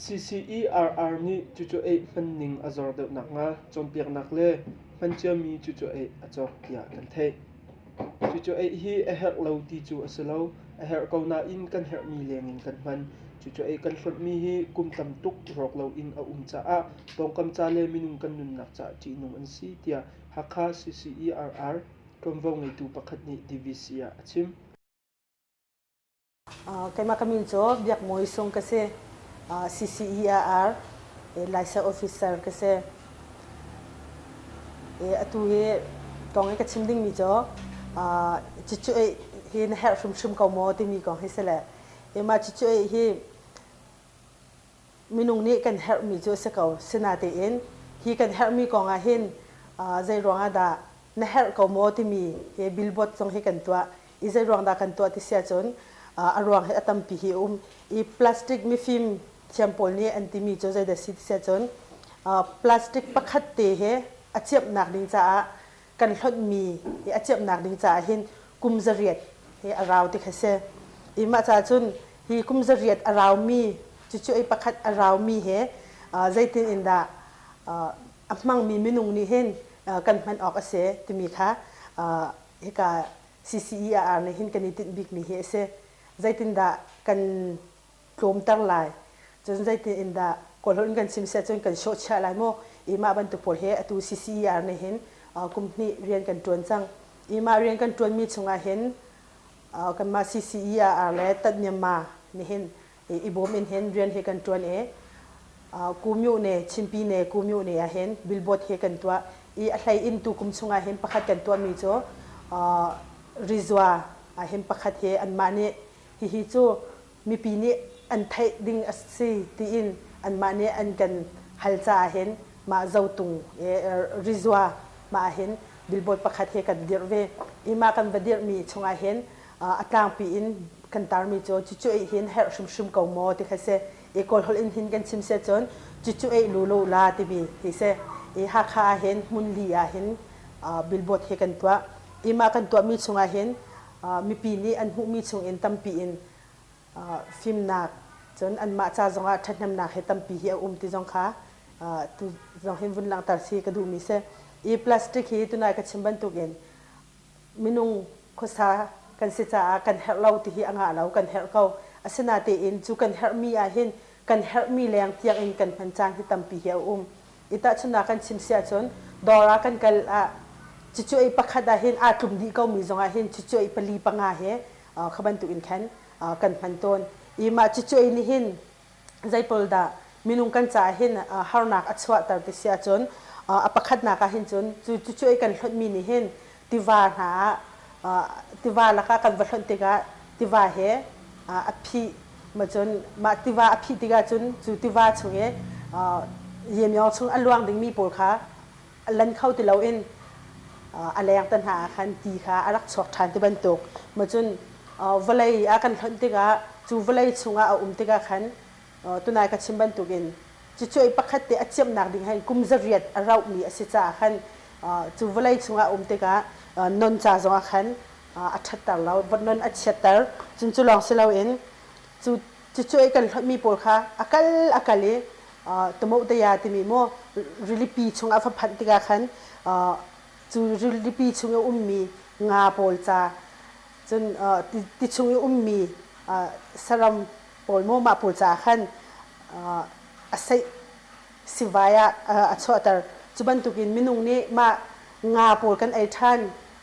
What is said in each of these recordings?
CCERR nih cucu-eih hmanning a zor deuh nakhnga cawnpiaknak le hman ciami cucu-eih a cawk tiah kan theih. Cucu-eih hi a herh lo ti cu a si lo, a herh ko nain kan herhmi lengin kan hman. Cucu-eih kan hlonhmi hi kum tam tuk rawk loin a um caah pawngkam ca le minung kan nunnak caah ṭihnung an si tiah Hakha CCERR ṭuanvo ngeitu pakhat nih DVC ah a chim. Keimah ka min cu Biak Mawi Sung ka si. CCERR License Officer ka si. Atu hi kong i ka chim dingmi cu cucu hi na herh hrimhrim ko maw timi kong hi si le mah cucu hi minung nih kan herhmi cu a si ko. Sinatein hi kan herhmi kong ah hin zei ruangah dah na herh ko maw timi hi billboard zong hi kan tuah i zei ruang dah kan tuah ti si ahcun a ruang hi a tampi hi a um i plastic mifim thiam pawl nih an timi cu zeidah si ti si ahcun plastic pakhat te he a ciamhnak ding caah kan hlonhmi hi a ciamhnak ding caah hin kum 800 hi a rau ti kha si i mah caah cun hi kum 800 a raumi cucu ei pakhat a raumi he zeitin in dah a hmangmi minung nih hin kan hman awk a si timi kha hika CCER nih hin kan i tinh bikmi hi a si. Zeitindah kan tlawmter lai? Cun zeitin in dah Kawlholh in kan chim siah cun kan sawhchiah lai maw? I mah bantuk pawl hi atu CCER nih hin kum hnih rian kan ṭuan cang. I mah rian kan ṭuanmi chungah hin kanmah CCER le Tat Myanmar nih hin i bawm in hin rian hi kan ṭuan i Kumyu ne Chinpi ne Kumyu ne ah hin billboard hi kan tuah i a hlei in tukum chungah hin pakhat kan tuahmi cu Rizwa ah hin pakhat hi anmah nih hihi cu mipi nih an theih ding a si tiin anmah nih an kan hal caah hin mah Zotung Rizwa mah ah hin billboard pakhat hi kan dirh ve i mah kan va dirhmi chungah hin a tlangpi in kan tarmi cu cucu ei hin herh hrimhrim ko maw ti kha si i Kawlholh in hin kan chim sia cun cucu ei lu lo la timi hi si i Hakha ah hin hmun li ah hin billboard hi kan tuah i mah kan tuahmi chungah hin mipi nih an hmuhmi chungin tampi in fimnak cun anmah ca zongah ṭhathnemnak hi tampi hi a um ti zong kha tu zong hin vun langhter si ka duhmi si i plastic hi tunai ka chim bantukin minung khuasa kan si caah kan herh lo ti hi a ngah lo kan herh ko asinatein cu kan herhmi ah hin kan herhmi leng tiang in kan hman caan hi tampi hi a um i tahchunhnak kan chim si ahcun dawr ah kan kal ah cucu pakhat ah hin aa tlum dih komi zong ah hin cucu pali panga he kha bantuk in khan kan hman tawn i mah cucu nih hin zeipawl dah minung kan caah hin harnak a chuahter ti si ahcun a pakhatnak ah hin cun cu cucu kan hlonhmi nih hin tiva hna ah tiva lakah kan va hlonh tikah tiva he a phih ma cun mah tiva a phih tikah cun cu tiva chung i yemyong chung a luang dingmi pawl kha a lan kho ti loin a leng te hna ah khan ti kha a rak chuak ṭhan ti bantuk ma cun vawlei ah kan hlonh tikah cu vawlei chungah a um tikah khan tunai ka chim bantukin cucu pakhat te a ciamnak ding hin kum 800 a rauhmi a si caah khan cu vawlei chungah a um tikah non ca zongah khan a ṭhatter lo non a chiatter cun cu lawng si loin cu cucu ei kan hlonhmi pawl kha a kal a kal i Tumohtaya timi maw rilipi chung a va phanh tikah khan cu rilipi chung i ummi nga pawl ca cun ti chung i ummi saram pawl maw mah pawl caah khan a seih sivai ah a chuahter. Cu bantukin minung nih mah nga pawl kan ei ṭhan,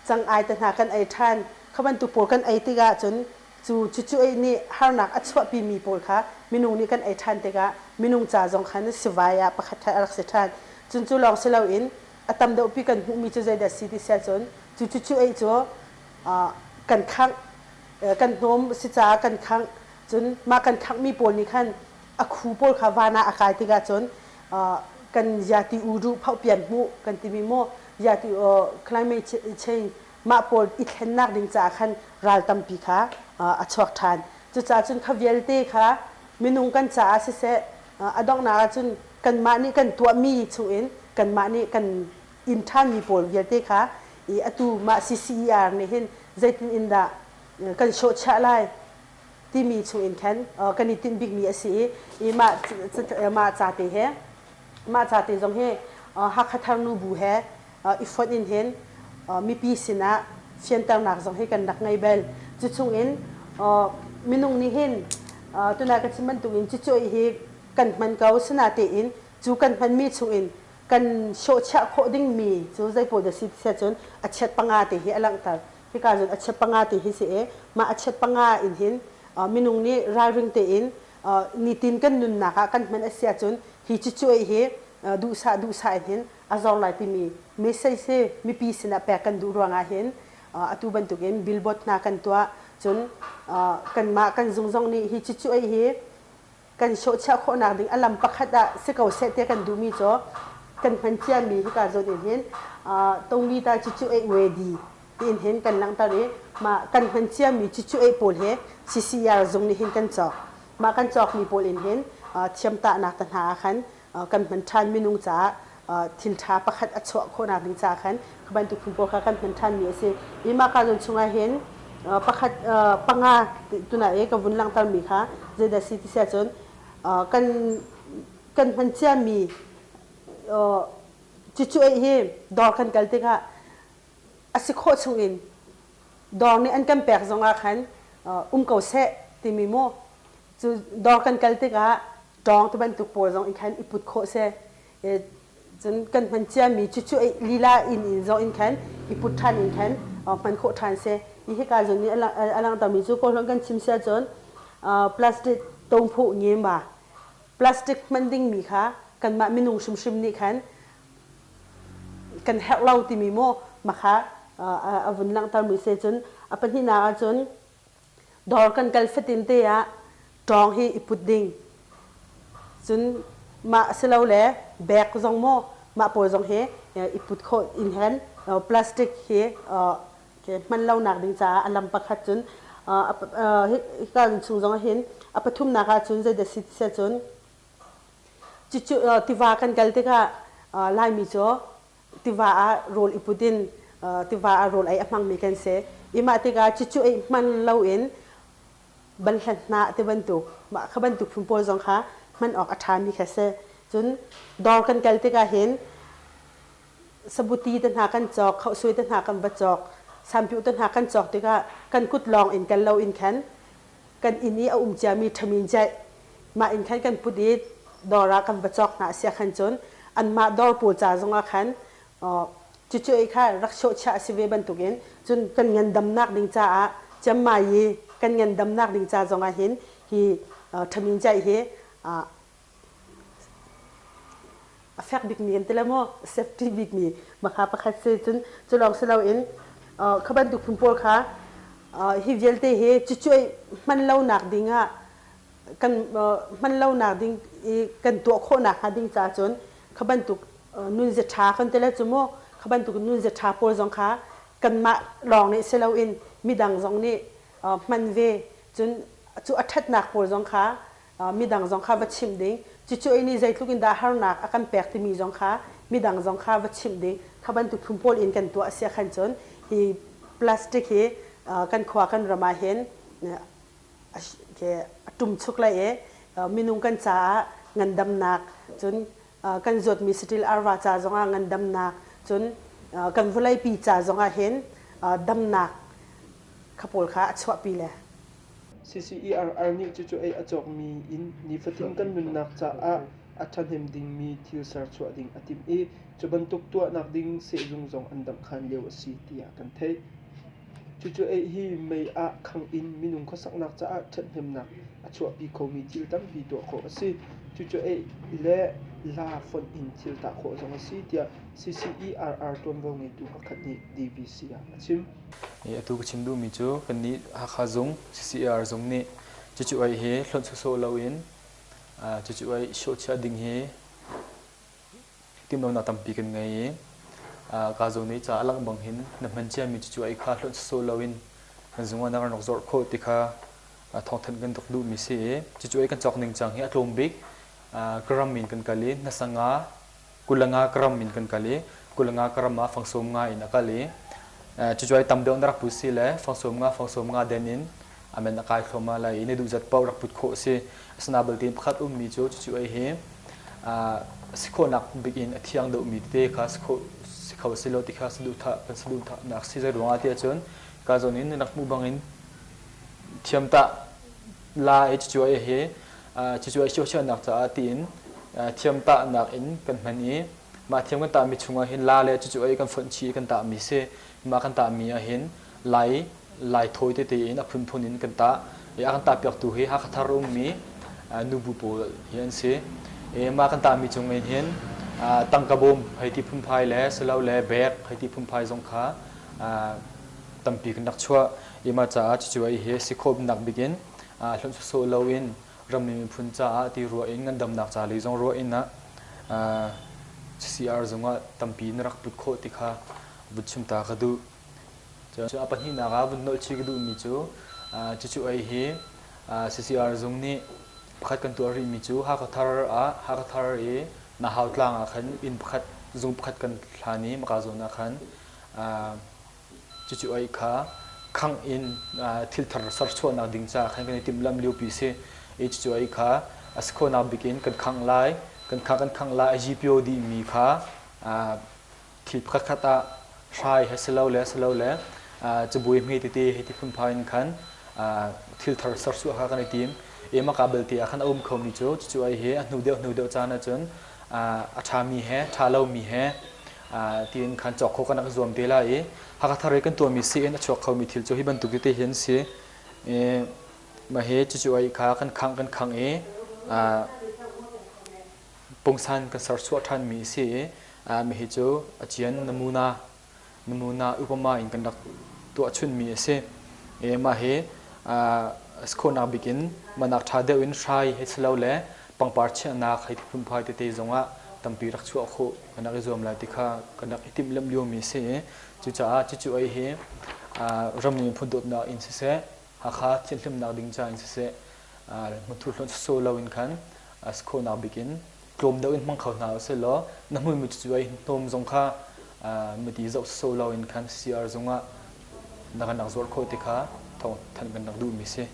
cang-ai te hna kan ei ṭhan, kha bantuk pawl kan ei tikah cun Cu cucu ei nih harnak a chuahpimi pawl kha minung nih kan ei ṭhan tikah minung ca zong khan sivai ah pakhat khat a rak si ṭhan. Cun cu lawng si loin a tam deuhpi kan hmuhmi cu zeidah si ti si ahcun cu cucu ei cu kan khangh kan hnawm si caah kan khangh cun mah kan khanghmi pawl nih khan a khu pawl kha van ah a kai tikah cun kan yati u duh phohpian hmuh kan timi maw yati climate change mah pawl i thlennak ding caah khan ral tampi kha a chuak ṭhan. Cucaah cun kha vialte kha minung kan caah siseh a donghnak ah cun kanmah nih kan tuahmi chungin kanmah nih kan in ṭhanmi pawl vialte kha i atu mah CCER nih hin zeitin in dah kan sawhchiah lai? timi chung in khan kan i tinh bikmi a si i mah mah ca te he mah ca te zong hi Hakha Thar nu bu he i fonh in hin mipi sinah fianternak zong hi kan rak ngei bal. Cu chung in minung nih hin tunai ka chim bantukin cucuai hi kan hman ko sinatein cu kan hmanmi chung in kan sawhchiah khawh dingmi cu zei pawl dah si ti cun a chiat panga te hi a langhter. Hika cun a chiat panga te hi si i mah a chiat panga in hin minung nih ralring tein nitin kan nunnak ah kan hman a si ahcun hi cucuai hi duhsah duhsah in hin a zor lai timi message hi mipi sinah pek kan duh ruangah hin atu bantukin billboard hna kan tuah. Cun kanmah kan zung zong nih hi cucuai hi kan sawhchiah khawhnak ding a lam pakhat ah si ko seh tiah kan duhmi cu kan hman ciami hika zawn in hin tongmita cucuai wedi tiin hin kan langhter i mah kan hman ciami cucuai pawl hi CCR zung nih hin kan cawk. Mah kan cawkmi pawl in hin thiamtahnak te hna ah khan kan hman ṭhan minung caah thil ṭha pakhat a chuah khawhnak ding caah khan kha bantuk phun pawl kha kan hman ṭhanmi a si. I mah ka zawn chungah hin pakhat panga tuna i ka vun langhtermi kha zeidah si ti si ahcun kan kan hman ciami cucueih hi dawr kan kal tikah a si khawh chungin dawr nih an kan pek zongah khan um ko seh timi mu cu dawr kan kal tikah ṭawng ti bantuk pawl zong in khan i put khawh si. Cun kan hman ciami cucu lila inn in zong in khan i put ṭhan in khan hman khawh ṭhan si. Hi hika zawn nih a langhtermi cu kawlhawn kan chim si ahcun plastic tawngphuh nge ma plastic hman dingmi kha kanmah minung hrimhrim nih khan kan herh lo timi mu makha a vun langhtermi si. Cun a pahnihnak ahcun Dawr kan kal fatin te ah ṭawng hi i put ding. Cun mah silole bag zong maw mah pawl zong hi i put khawh in hen plastic hi hman lonak ding caah a lam pakhat cun hika chung zong ah hin a pathumnak ah cun zeidah si ti cun tiva kan kal tikah Laimi cu tiva ah rawl i put in tiva ah rawl ei a hmangmi kan si. I mah tikah cucu ei hman loin banhla hnah ti bantuk mah kha bantuk phun pawl zong kha hman awk a ṭhami kha si. Cun dawr kan kal tikah hin sabuti te hna kan cawk, khausui te hna kan va cawk, sampiuh te hna kan cawk tikah kan kut lawng in kal loin khan kan inn i a um ciami ṭhamin ceih mah inn khan kan put i dawr ah kan va cawk hna a si ahkhan cun anmah dawr pawl ca zongah khan cucu ei kha rak sawhchiah a si ve bantukin cun kan ngandamnak ding caah ciammai i kan ngandamnak ding ca zongah hin hi ṭhamin ceih hi a fek bikmi kan ti le maw safety bikmi makha pakhat si cun cu lawng si loin kha bantuk phun pawl kha hi vialte hi cucuai hman lonak ding ah kan hman lonak ding i kan tuah khawhnak hnga ding caah cun kha bantuk nunzia ṭha kan ti le cu mu kha bantuk nunzia ṭha pawl zong kha kanmah lawng nih si loin midang zong nih hman ve cun cu a ṭhatnak pawl zong kha midang zong kha va chimh ding cucu ei nih zeitluk in dah harnak a kan pek timi zong kha midang zong kha va chimh ding kha bantuk phun pawl in kan tuah a si khan cun hi plastic hi kan khua kan ram ah hin a ṭumchuk lai i minung kan caah ngandamnak cun kan zawtmi saṭil arva ca zongah ngandamnak cun kan vawleipi ca zongah hin damnak kha pawl kha a chuahpi le CCERR nih cucu ei a cawkmi in nifatin kan nunnak caah a ṭhahnem dingmi thil serchuah ding a timh i cu bantuk tuahnak ding sehzung zong an damhkhan lio a si tiah kan theih. Cucu ei hi mei ah khangh in minung khuasaknak caah ṭhathnemnak a chuahpi khomi thil tampi tuah khawh a si. Cucu ei le la fonh in thil tah khawh zong a si tiah CCERR ṭuanvo ngeitu pakhat nih DVC ah a chim. Atu ka chim duhmi cu kannih Hakha zung CCR zung nih cucu-ai hi hlonh sawsawh loin cucu-ai sawhchiah ding hi timhlamhnak tampi kan ngei i ka zawn i ca a langh bang hin na hman ciami cucu-ai kha hlonh sawsawh loin kan zung ah na kan rak zorh khawh ti kha thawngthanh kan rak duhmi si i cucu-ai kan cawk ningcang hi a tlawm bik gram in kan kal i na sanga 25 gram in kan kal i 25 gram ah fang 50 in a kal i cucu ai tam deuh na rak pu si le fang 50 fang 50 den in. A man a kai thluahmah lai i na duh zat paoh rak put khawh a si. Asina balte pakhat ummi cu cucu ei hi si khawhnak bik in a thiang deuhmi tete kha si kho si kho si lo ti kha saduhthah kan saduhthahnak si zei ruangah tiah cun ka zawn in rak hmuh bangin thiam tah la i cucu ei hi cucu ei siausiaunak caah tiin thiam tahnak in kan hman i mah thiam kan tahmi chungah hin la le cucu ei kan fonh chih i kan tahmi si. Mah kan tahmi ah hin Lai Lai thawi tete in a phunphun in kan tah. I a kan tahpiaktu hi Hakha Thar ummi nubu pawl hi an si. I mah kan tahmi cung in hin tangka bawm hei ti phunphai le silole bag hei ti phunphai zong kha tampi kan rak chuah. I mah caah cucu ai hi si khawhnak bik in hlonh sawsawh loin rammi miphun caah ti ruah in ngandamnak ca lei zong ruah in ah CR zung ah tampi na rak put khawh ti kha vun chim ta ka duh. Cun a pahnihnak ah vun nolh chih ka duhmi cu cucu ei hi CCR zung nih pakhat kan tuah rihmi cu Hakha Thar ah Hakha Thar i Nahau tlang ah khan inn pakhat zung pakhat kan hlan i maka zawn ah khan cucu ei kha khangh in thil thar serchuahnak ding caah khan kan i timhlamh liopi si. I cucu ei kha a si khawhnak bik in kan khangh lai kan kha kan khangh lai a GPO dihmi kha thil pakhatkhat ah hrai he si lo le si lo le cabuai hme tete he ti phunphai in khan thil thar sersuah kha kan i tim. I maka belte ah khan a um khomi cu cucu ai hi a hnu deuh hnu deuh caan ahcun a ṭhami he ṭha lomi he tiin khan cawk khawh kan rak zuam te lai i Hakha thar i kan tuahmi si in a chuak khomi thil cu hi bantuk tete hi an si. I mah hi cucu ai kha kan khangh kan khangh i pungsan kan serchuah ṭhanmi a si i mihi cu a cian namuna namuna upama in kan rak tuah chunmi a si. I mah hi khawhnak bik in manak ṭha deuh in hrai hei si lo le pangpar chiahnak hei ti phunphai tete zongah tampi rak chuah khawh kan rak i zuam lai ti kha kan rak i timhlamh liomi a si i cucaah cucu ei hi rammi miphun dawtnak in siseh Hakha thianhlimnak ding ca in siseh hmunthu hluan sawsawh lo in khan a si khawhnak bik in tlawm deuh in hmang kho hna usih law na hmuimi cu ei hnawm zong kha miti zoh sawsawh lo in khan CR zung ah na kan rak zuarh khawh ti kha thawng thanh kan rak duhmi si.